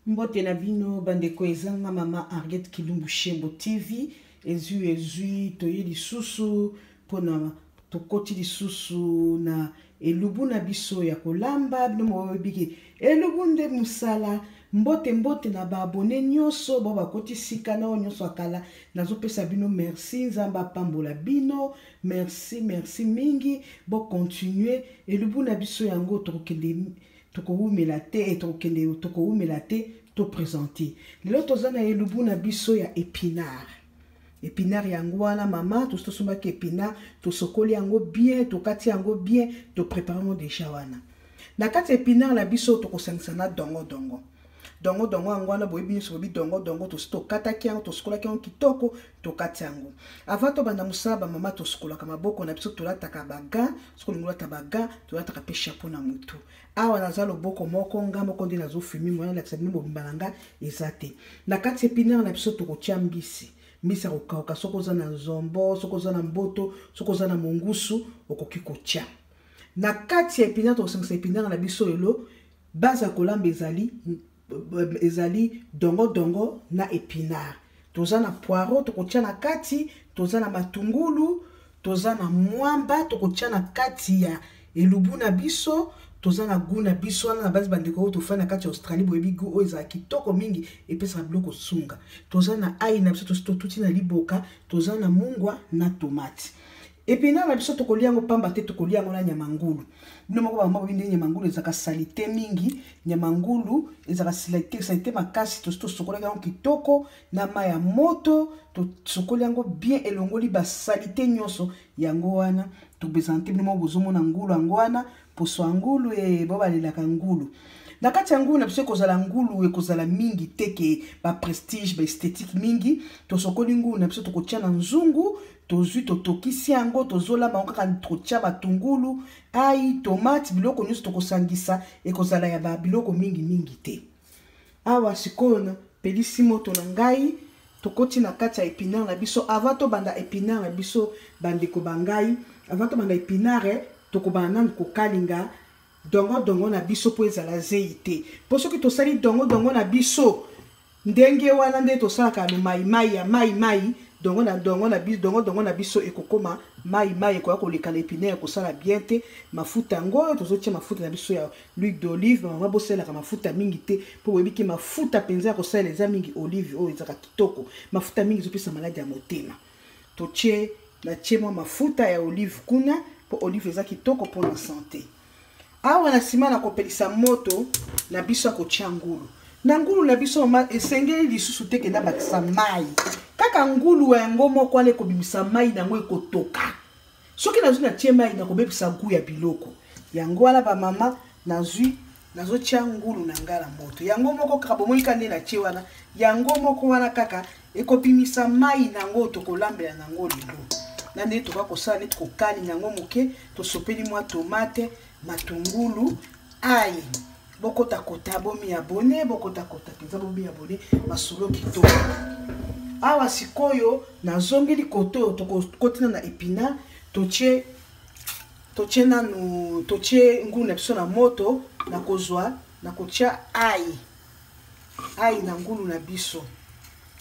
Mbote na bino bandeko, eza nga mama Harriet Kilumbu Shembo TV. Ezwi ezwi, toye lisusu mpona tokoti lisusu na elubu na biso ya kolamba. Bino moyebiki elubu nde mosala. Mbote mbote na baabone nyonso bao bakoti sika na oyo nyonso ya kala, nazopesa bino merci. Nzambe apambola bino. Merci, merci mingi. Bocontinue elubu na biso yango, tokokende, tokowumela te, tokokende, tokowumela te. Topresente lelo, toza na elubu na biso ya épinard. Épinard yango wana mama, tosi tosombaki épinard, tosokoli yango bien, tokati yango bien, toprépare yango déjà wana. Na kati ya épinard na biso tokosangisa na dongo dongo. Dongo dongo yango wana boyebi nyonso, boyebi dongo dongo. Tosi tokataki yango, tosukolaki yango kitoko, tokati yango. Avant tobanda mosala, bamama, tosukolaka maboko na biso, tolataka bagants soki olingi olata bagants, tolataka mpe chapeau na motu. Awa naza loboko moko, nga moko nde nazofilme, mwana alakisa bino mobimba na nga eza te. Na kati ya épinard na biso tokotia mbisi, mbisi ya kokauka. Soki oza na nzombo, soki oza na mboto, soki oza na mongusu, okoki kotia na kati ya épinard. Tokosangisa épinard na biso lelo. Base ya kolamba ezali dongo dongo na épinard. Toza na poireau tokotia na kati, toza na matungulu, toza na mwamba tokotia na kati ya elubu na biso. Toza na goût na biso wana na basi. Bandeko oyo tofandi na kati ya Australie boyebi goût oyo ezala kitoko mingi, epesaka biloko sunga. Toza na ail na biso, totuti na liboka, toza na mungwa na tomate. Épinard na biso tokolia yango pamba te, tokolia yango na nyama ngulu. Bino moko bamama boyebi ndenge nyama ngulu ezalaka saleté mingi. Nyama ngulu ezalaka saleté, saleté makasi. Tosi tosokolaki yango kitoko na mai ya moto, tosokoli yango bien, elongoli basaleté nyonso. Yango wana topresente bino moko, bozomona ngulu yango wana, poso ya ngulu e bo balelaka ngulu. Na kati ya ngulu na biso ekozala ngulu, ekozala mingi te ke baprestige, baesthétique mingi. Tosokoli ngulu na biso, tokotia na nzungu, tozwi, totokisi yango, tozolamba yango kaka. Tokotia matungulu, ail, tomate, biloko nyonso tokosangisa, ekozala ya babiloko mingimingi te. Awa sikoyo napelisi moto na ngai, tokoti na kati ya épinard na biso. Avant tobanda épinard na biso, bandeko ba ngai, avant tobanda épinard, tokobanda nanu kokalinga dongo dongo na biso mpo ezala zei te. Mpo soki tosali dongo dongo na biso ndenge wana nde tosalaka maimai ya mai mai, dongo na dongo na biso, dongo dongo na biso ekokoma mai mai, ekoya koleka na épinard, ekosala bien te. Mafuta yango oyo tozotia, mafuta na biso ya l'huile d'olive. Bamama, bosalelaka mafuta mingi te, mpo boyebi ke mafuta mpenza ya kosalela eza mingi olive oyo ezaka kitoko. Mafuta mingi ezopesa maladi ya motema. Totie, natie mwa mafuta ya olive kuna mpo olive eza kitoko mpona santé. Awa na nsima na kopelisa moto na biso ya kotia ngulu. Na ngulu na biso, mama, esengeli lisusu te kenda bakisa mai. Kaka ngulu yango moko wana ekobimisa mai na yango, ekotoka. Soki nazwi natie mai, nakobebisa goût ya biloko. Yango wana bamama, nazwi, nazotia ngulu na ngai na moto yango moko kaka. Bomoni kaka nde natie wana, yango moko wana kaka ekobimisa mai na yango. Tokolambela na yango lelo na ndenge toka kosala neti kokalinga yango moke, tosopeli mwa tomate, matungulu, ail. Bokotakota, bomi abone, bokotakota mpenza, bomi abone. Masolo kitoko. Awa sikoyo nazongeli kote oyo tokotina na épinard. Totie nanu, totie ngulu na biso na moto. Nakozwa, nakotia ail, ail na ngulu na biso.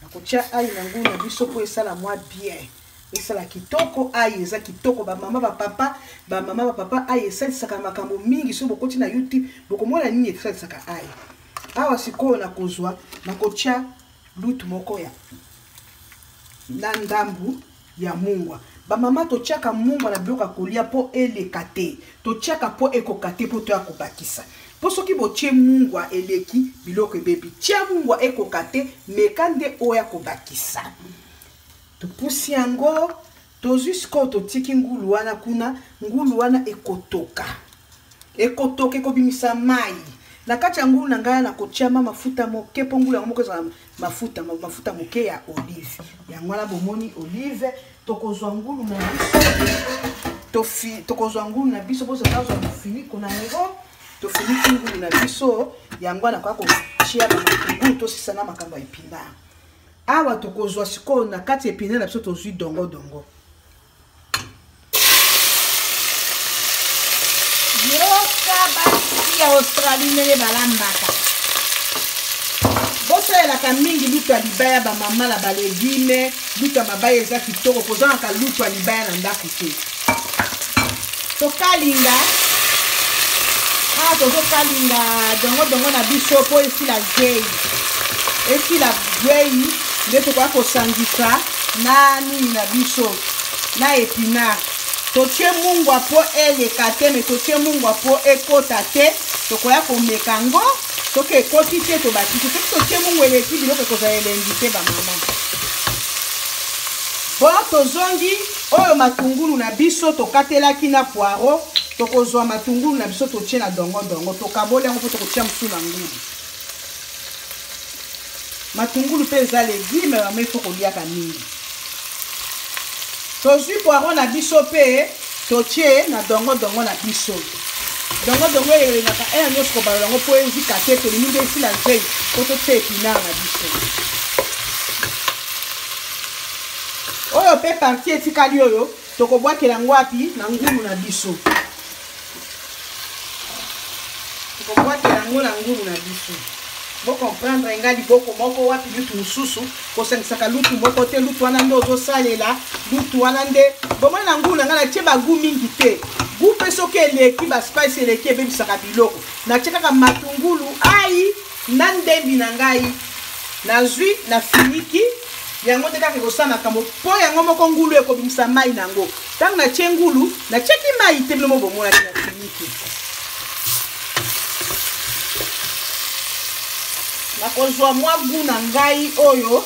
Nakotia ail na ngulu na biso mpo esala mwa bien, esala kitoko. Ail eza kitoko, bamama, bapapa, bamama, bapapa, ail esalisaka makambo mingi. Soki bokoti na YouTube, bokomona nini esalisaka ail. Awa sikoyo nakozwa, nakotia lutu moko ya na ndambu ya mungwa. Bamama, totiaka mungwa na biloko ya kolia mpo eleka te. Totiaka mpo ekoka te, mpo toya kobakisa. Mpo soki botie mungwa eleki, biloko ebebi. Tia mungwa ekoka te, meka nde oya kobakisa. Topusi yango, tozwi sikoyo, totiki ngulu wana kuna. Ngulu wana ekotoka, ekotoka, ekobimisa mai. Na kati ya ngulu na ngai nakotia ma mafuta moke, mpo ngulu yango moko ezala mafuta, mafuta moke ya olive. Yango wana bomoni olive. Tokozwa ngulu na biso, tokozwa ngulu na biso, bozala nazwa mofiniko na yango. Tofiniki ngulu na biso, yango wana koya kotia bamatungulu. Tosisa na makambo ya épinard. Awa tokozwa sikoyo na kati ya épinard na biso, tozwi dongo dongo. Yoka basi ya Australie ndenge balambaka. Bosalelaka mingi lutu ya libaya bamama na balegume. Lutu ya mabaya eza kitoko, kozangaka lutu ya libaya na ndako te. Tokalinga awa, tozokalinga dongodongo na biso mpo esila zei, esila zei nde tokoya kosangisa na nini na biso na epinard. Totie mungwa mpo eleka te, me totie mungwa mpo ekota te. Tokoya komeka yango, soki ekoti te tobakisi. Soki totie mungwa eleki, biloko ekozala elengi te bamama. Bon, tozongi oyo matungulu na biso tokatelaki na poireau. Tokozwa matungulu na biso, totie na dongodongo, tokaboli yango mpo tokotia mosusu na ngulu. Matungulu mpe eza legume mama, ifo koliaka mingi. Tozwi poireau na biso mpe totie na dongodongo na biso. Dongodongo elengaka ere nyonso kobalola yango mpo ezika te. Tolingi nde esila nzei mpo totie epinard na biso. Oyo mpe partie etikali oyo tokobwakela yango wapi? Na ngulu na biso. Tokobwakela yango na ngulu na biso. Bocomprendre nga, liboko moko wapi, lutu mosusu. Kosangisaka lutu moko te, lutu wana nde ozosalela, lutu wana nde bomoni na ngulu na ngai. Natie bagu mingi te, gu mpe soki eleki, baspice eleki, ebebisaka biloko. Natie kaka matungulu, ai na ndembi na ngai nazwi na finiki yango nde kaka ekosala makambo, mpo yango moko ngulu ekobimisa mai na yango. Ntango natie ngulu, natieki mai te, bino mo bomonaki na finiki. Nakozwa mwa gu na ngai oyo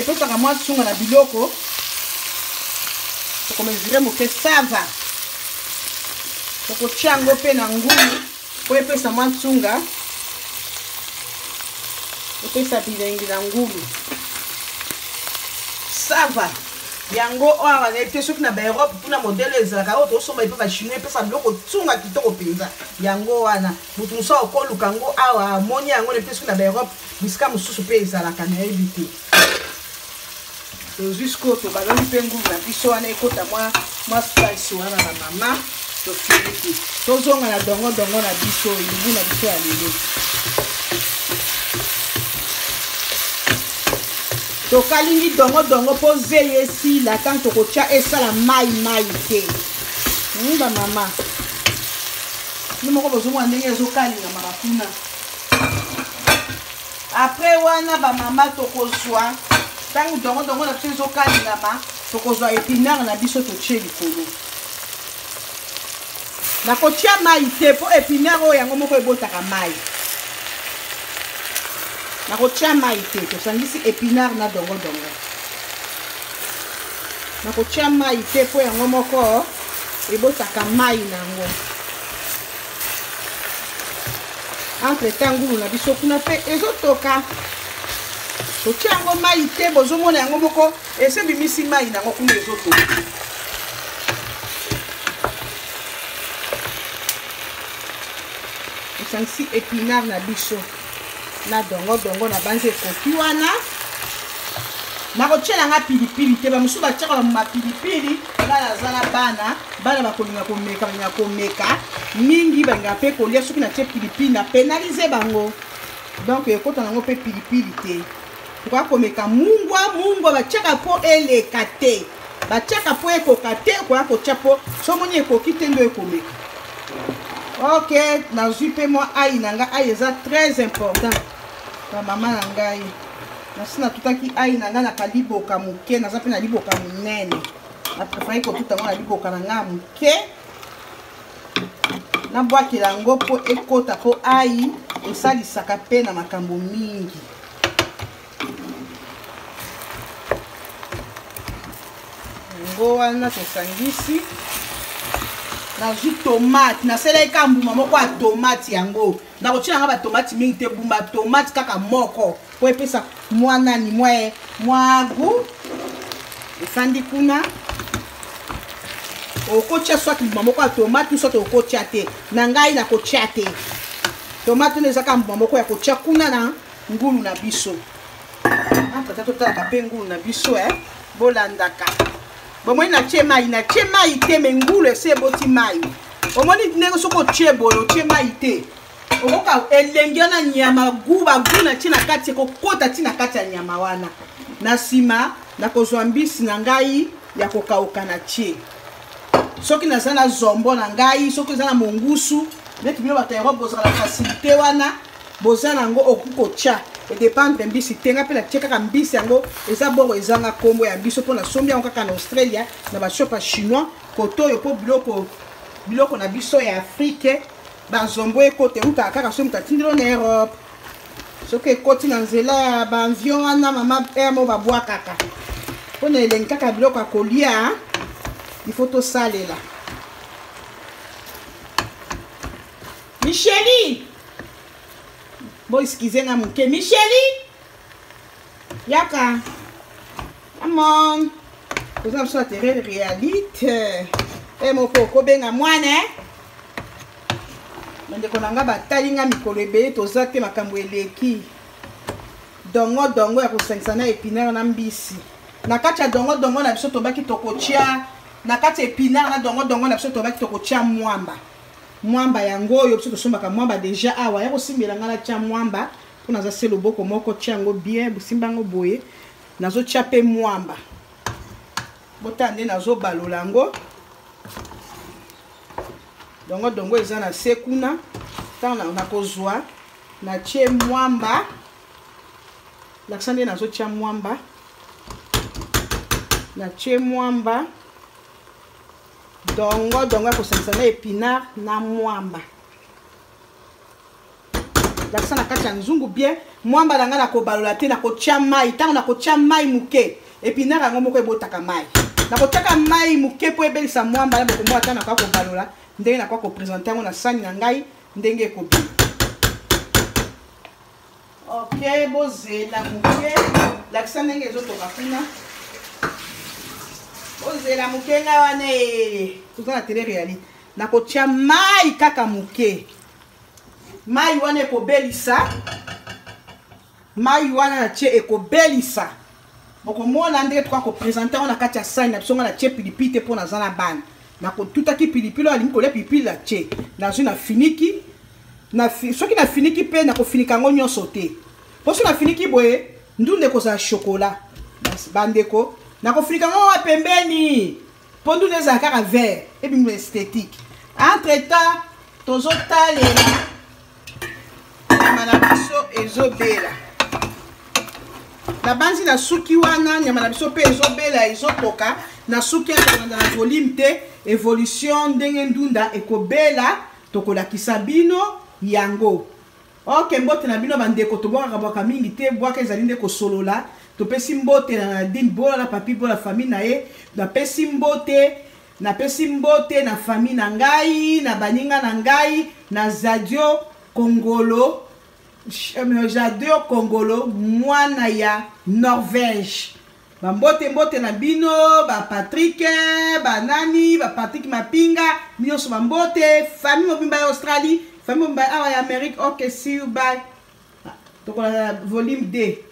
epesaka mwa sunga na biloko, tokomesure moke, sava tokotia yango mpe na ngulu mpo epesa mwa nsunga, epesa bilengi na ngulu. Sava yango oyo awa nayebi te soki na baEurope mpuna modele ezalaka oyo tosomba epe bachinois, epesa biloko nsunga kitoko mpenza. Yango wana moto mosusu akoluka yango awa, amoni yango. Nayebi te soki na baEurope bisika mosusu mpe ezalaka, nayebi te. Tozwi sikoyo, tobaloli mpe ngulu na biso wana ekota mwa spice wana na mama. Tosiliki, tozonga na dongodongo na biso, elubu na biso ya lelo. Tokalingi dongodongo mpo zei esila. Ntango tokotya, esala mai mai te. Bamama, bino moko bozomona ndenge ezokalingamaka kuna. Après wana bamama, tokozwa ntango dongodongo na biso ezokalingama, tokozwa épinard na biso, totie likolo. Nakotia mai te mpo épinard oyo yango moko ebotaka mai. Nakotia mai te. Tosangisi épinard na dongodongo. Nakotia mai te mpo yango moko ebotaka mai na yango. Entre temps, ngulu na biso kuna mpe ezotoka. Totia yango mai te, bozomona yango moko ese ebimisi mai na yango kuna, ezotoka. Tosangisi épinard na biso na dongodongo na banzi, ekoki wana. Nakotiela nga pilipili te. Bamosusu batiaka bamuma pilipili. Nga naza na bana, bana bakolinga komeka, balingaka komeka mingi, balingaka mpe kolia. Soki natie pilipili, na pénaliser bango, donc ekota nango mpe pilipili te. Tokoka komeka mungwa. Mungwa batiaka mpo eleka te, batiaka mpo ekoka te. Okoya kotia mpo so omoni ekoki te nde ekomeka. Ok, nazwi mpe mwa ai na ngai. Ai eza très important, bamama na ngai. Nasi natutaki ai na ngai na kaliboka moke, naza mpe na liboka monene. Na préféré kotuta yango na liboka na ngai ya moke, nabwakela yango mpo ekota, mpo ai esalisaka mpe na makambo mingi. Yango wana tosangisi. Nazwi tomate, nasalaki ka mbuma moko ya tomate. Yango nakotia nanga batomate mingi te, bumba tomate kaka moko mpo epesa mwa nani, mwa goût. Efandi kuna, okotia soit mbuma moko ya tomate, soit okotia te. Na ngai nakotia te tomate wana, eza kaka mbuma moko ya kotia kuna na ngulu na biso. Entre totalaka mpe ngulu na biso, eh? Bolandaka, bomoni natie mai, natie mai te, me ngulu ese eboti mai. Omoni ndenge soki otie boye, otie mai te. Okoka elengi wana nyama gu bagu na ti na kati ekokota ti na kati ya nyama wana. Na nsima nakozwa mbisi na ngai ya kokauka na tie. Soki naza na zombo na ngai, soki eza na mongusu, neti bino bato ya Europe bozala na facilité wana, boza na yango okoki kotya edépendre mbisi te. Nga mpe natie kaka mbisi yango eza boro ezanga nkombo ya biso mpo nasombi yango kaka na Australia na bashop ya chinois koto oyo, mpo biloko biloko na biso ya Afrique bazombo ekota eutaka kaka soki moto atindelo na Europe, soki ekoti na nzela ya baavion wana mama mo babwakaka mpo na elengi kaka biloko ya kolia il faut tosalela. Micheli, bo excuse nga moke. Micheli, yaka, come on, toza na biso na terrain réalité e moko okobenga mwana. Bandeko na nga batali nga mikolo ebele toza te, makambo eleki. Dongo dongo ya kosangisa na épinard na mbisi. Na kati ya dongo dongo na biso tobaki tokotia, na kati ya épinard na dongo dongo na biso tobaki tokotia mwamba. Mwamba yango oyo biso tosombaka mwamba deja awa ya kosimbela ngai natia mwamba mpo naza se loboko moko. Tia yango bien, bosimba yango boye. Nazotia mpe mwamba, botala nde nazobalola yango. Dongo dongo eza na se kuna. Ntango nakozwa natie mwamba, lakisa nde nazotia mwamba. Natie mwamba, dongo dongo ya kosangisa na épinard na mwamba. Lakisa na kati ya nzungu bien mwamba na ngai. Nakobalola te, nakotia mai. Ntango nakotia mai moke, épinard yango moko ebotaka mai. Nakotiaka mai moke mpo ebelisa mwamba na bokombo. Ata nakoka kobalola ndenge nakoka koprésenter yango na sani na ngai ndenge ekobima. Ok, bozela moke, lakisa ndenge ezotoka kuna. Bozela moke, ngai wana e toza na télé réalité. Nakotia mai kaka moke, mai wana ekobelisa. Mai wana natie ekobelisa, bokomona ndenge tokoka koprésenter yango na kati ya sani na biso. Nga natie pilipili te mpo naza na bana. Nakotutaki pilipili oyo alingi kolia pilipili, natie. Nazwi na finiki na fi, soki nafiniki mpe nakofinika yango nyonso te, mpo soki nafiniki boye ndunda ekozala chocolat. Bandeko, nakofinika yango wa pembeni mpo ndunda ezala kaka vert, ebimba esthétique. Entre temps tozotalela nyama na biso ezobela. Nabanzi na suki wana nyama na biso mpe ezobela, ezotoka. Na suki ya kolanda na volume te, évolution ndenge ndunda ekobela tokolakisa bino yango. Ok, mbote na bino bandeko. Tobwakaka bwaka mingi te, bwaka ezali nde kosolola. Topesi mbote na Nadine Bola na Papi Bola, famille na ye. Napesi mbote, napesi mbote na famille na ngai, na baninga na ngai, na Zadio Kongolo, Jadio Kongolo, mwana ya Norvège. Bambote, mbote na bino bapatrik, banani, bapatrik Mapinga nyonso, bambote. Famille mobimba ya Australie, famille mobimba awa ya Amérique. Ok, see you, bye. Tokolanda volume 2.